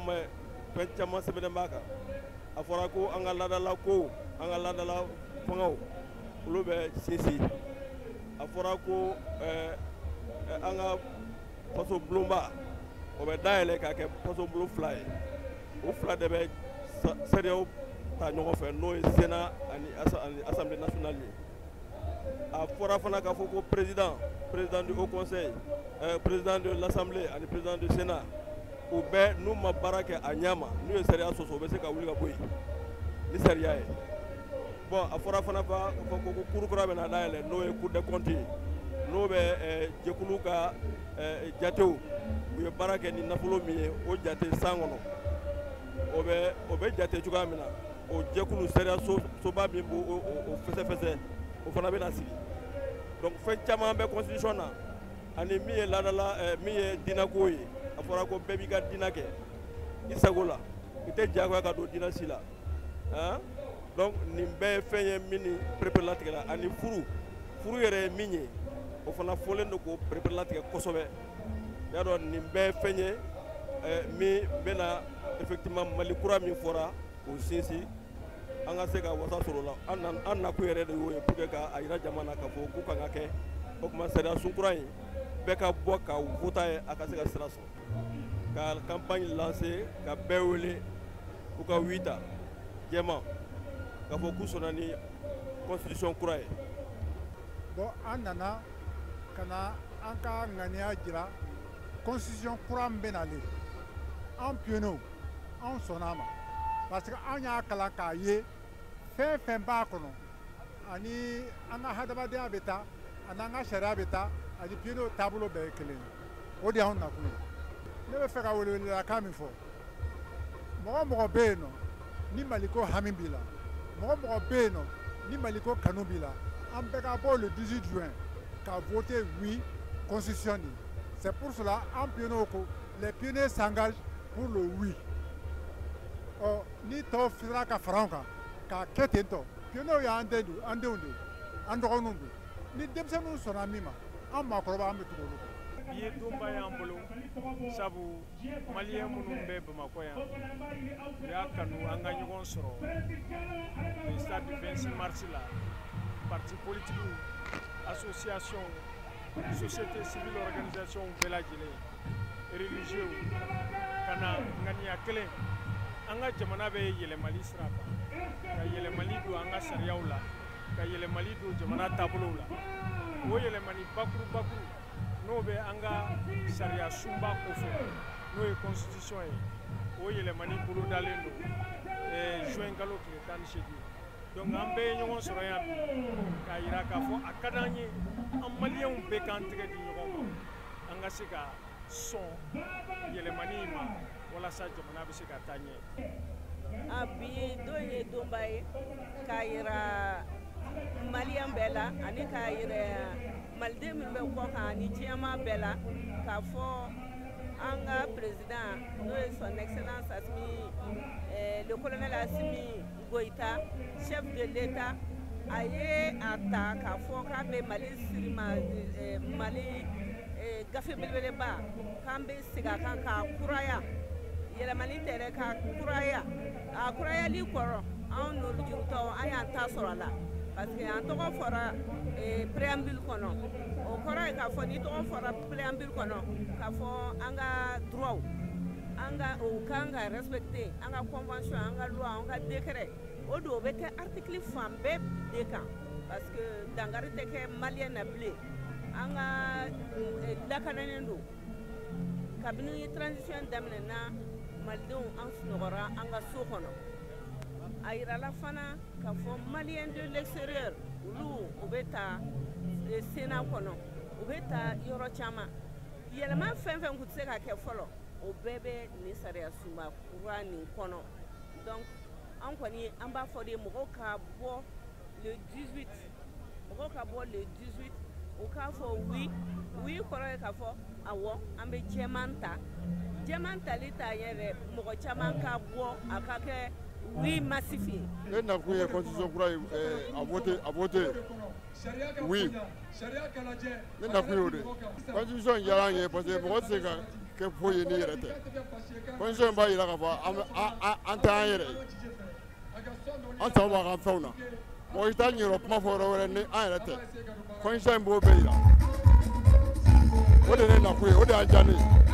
caman ye, fɛn caman sɛbɛnnen b'a kan. A fɔra ko an ka laadala kow, an ka laadala fangaw, olu bɛ sinsin. A fɔra ko an ka faso bulonba, o bɛ dayɛlɛ k'a kɛ faso bulon 2 ye. O 2 de bɛ sariyaw ta ɲɔgɔn fɛ, n'o ye Sénat ani Assemblée nationale ye. A fɔra fana k'a fɔ ko président du Haut Conseil, président de l'Assemblée ani président du Sénat, u bɛɛ n'u ma baara kɛ a ɲɛ ma, n'u ye sariya sɔsɔ, u bɛ se ka wuli ka bɔ yen ni sariya ye. Bon, a fɔra fana k'a fɔ ko cour kura bɛna dayɛlɛ, n'o ye Cour des comptes ye, n'o bɛ jɛkulu ka jatew, u ye baara kɛ ni nafolo min ye, o jate san kɔnɔ, o bɛ jate cogoya min na, o jɛkulu sariya soba min b'o o fɛsɛfɛsɛ, o fana bɛna sigi. Donc fɛn caman bɛ constitution na, ani min ye laadala, min ye diinɛko ye. A fɔra ko bɛɛ b'i ka diinɛ kɛ i sago la, i tɛ diyagoya ka don diinɛ si la. Han, donc nin bɛɛ ye fɛn ye min ni pereperelatigɛla. Ani furu yɛrɛ ye min ye, o fana fɔlen don k'o pereperelatigɛ kosɛbɛ. I y'a dɔn, nin bɛɛ ye fɛn ye min bɛna effectivement Mali kura min fɔra k'o sinsin, an ka se ka wasa sɔrɔ o la. An nakun yɛrɛ de y'o ye, pour que k'a yira jama na k'a fɔ k'u kan ka kɛ. O tuma sariya sun kura in, bɛɛ ka bɔ ka voter ye, a ka se ka sira sɔrɔ ka campagne lancer, ka bɛɛ wele u ka oui ta jɛman, k'a fɔ k'u sɔnna ni constitution kura ye. Bon, an nana ka na an ka ŋaniya jira constitution kura min bɛ nalen. An pionniers, anw sɔnna a ma, parce que an y'a kalan k'a ye fɛn fɛn b'a kɔnɔ, ani an ka hadamadenya bɛ taa, ani an ka sariya bɛ taa, ani pionniers taabolo bɛɛ ye kelen ye. O de y'anw nakun ye. Ne bɛ fɛ ka weleweledakan min fɔ, mɔgɔ mɔgɔ bɛ yen nɔ ni Maliko hami b'i la, mɔgɔ mɔgɔ bɛ yen nɔ ni Maliko kanu b'i la, an bɛɛ ka bɔ le 18 juin ka voter oui constitution nin. C'est pour cela an pionniers ko les pionniers s'engagent pour le oui. Ɔ, ni tɔw sera ka fara an kan k'a kɛ ten tɔ, pionniers y'an den don, an denw de ye, an dɔgɔninw don. Ni denmisɛnninw sɔnna min ma, an maakɔrɔba, an bɛ tugu olu kɔ. Bi ye donba y'an bolo, sabu maliyɛn minnu bɛ Bamakɔ yan, u y'a kanu an ka ɲɔgɔn sɔrɔ le stade du 26 mars la. Parti politique, association, société civile, organisation bɛɛ lajɛlen, religieux, ka na ŋaniya kelen. An ka jamana bɛ yɛlɛmali sira kan, ka yɛlɛmali don an ka sariyaw la, ka yɛlɛmali don jamana taabolow la. O yɛlɛmali bakuru bakuru, n'o bɛ an ka sariya sunba kofɔ, n'o ye constitution ye, o yɛlɛmani bolodalen don juin kalo tile 18. Donc an bɛɛ ye ɲɔgɔn sɔrɔ yan bi k'a yira k'a fɔ a ka d'an ye, an maliyɛnw bɛɛ k'an tɛgɛ di ɲɔgɔn ma, an ka se ka sɔn yɛlɛmani in ma, walasa jamana bɛ se ka taa ɲɛ. A bi don ye donba ye k'a yira maliyɛn bɛɛ la, ani k'a yira maliden minnu bɛ kɔ kan ani diɲɛmaa bɛɛ la, k'a fɔ an ka président, n'o ye son excellence Assimi, le colonel Assimi Goïta, chef de l'État, a ye a ta k'a fɔ k'a bɛ Mali sirima Mali gafe belebeleba, k'an bɛ segin a kan k'a kuraya. Yɛlɛmani tɛ dɛ, k'a kuraya. A kurayali kɔrɔ, anw n'olu jurutɔw, an y'an ta sɔrɔ a la, parce que an tɔgɔ fɔra préambule kɔnɔ. O kɔrɔ ye k'a fɔ ni tɔgɔ fɔra préambule kɔnɔ, k'a fɔ an ka droit, an ka o kan ka respecter, an ka convention, an ka loi, an ka décret, o don o bɛ kɛ article fan bɛɛ de kan, parce que dankari tɛ kɛ maliyɛn na bilen. An ka lakananen don. Kabini transition daminɛna, malidenw an sunɔgɔra an ka so kɔnɔ. A yirala fana k'a fɔ maliyɛn de l'extérieur, olu o bɛ ta Sénat kɔnɔ, u bɛ ta yɔrɔ caman. Yɛlɛma fɛn fɛn tun tɛ se ka kɛ fɔlɔ, o bɛɛ bɛ nin sariya sunba kura nin kɔnɔ. Donc an kɔni an b'a fɔ de, mɔgɔw ka bɔ le 18, mɔgɔw ka bɔ le 18, u k'a fɔ oui. Oui kɔrɔ ye k'a fɔ awɔ, an bɛ jɛman ta. Jɛman tali ta yɛrɛ, mɔgɔ caman ka bɔ, a ka kɛ oui massif ye. Ne nakun ye constitution kura ye, a voté oui, ne nakun y'o de ye. Constitution diyara an ye parce que mɔgɔ tɛ se ka kɛ foyi ye n'i yɛrɛ tɛ. Constitution b'a jira k'a fɔ an tɛ an yɛrɛ ye, an sago b'a ka fɛnw na. Mɔgɔ si t'a ɲɛyɔrɔ kuma fɔ yɔrɔ wɛrɛ ni an yɛrɛ tɛ. Constitution in b'o bɛɛ jira. O de ye ne nakun ye, o de y'an diya ne ye.